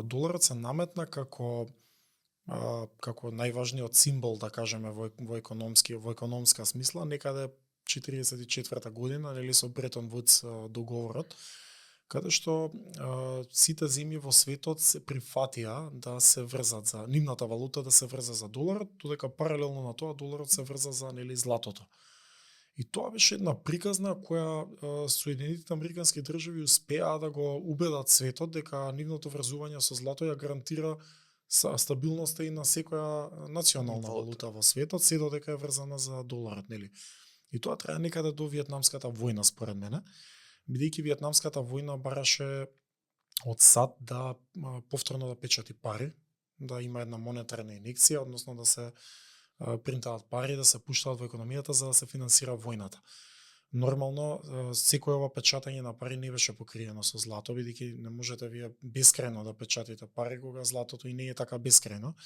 доларот се наметна како најважниот символ, да кажеме, во економска смисла, некаде 44-та година, нели, со Бретон Вудс договорот, каде што сите земји во светот се прифатија да се врзат за нивната валута, да се врза за доларот, додека паралелно на тоа доларот се врза за, нели, златото. И тоа беше една приказна која Соединетите Американски држави успеа да го убедат светот дека нивното врзување со злато ја гарантира стабилноста и на секоја национална валута во светот, се додека е врзана за доларот, нели. И тоа трае некаде до Виетнамската војна, според мене, бидејќи Виетнамската војна бараше од САД да повторно да печати пари, да има една монетарна инекција, односно да се принтаат пари, да се пуштаат во економијата за да се финансира војната. Нормално, секој ова печатање на пари не беше покриено со злато, бидејќи не можете вие бескрајно да печатите пари, кога златото и не е така бескрајно.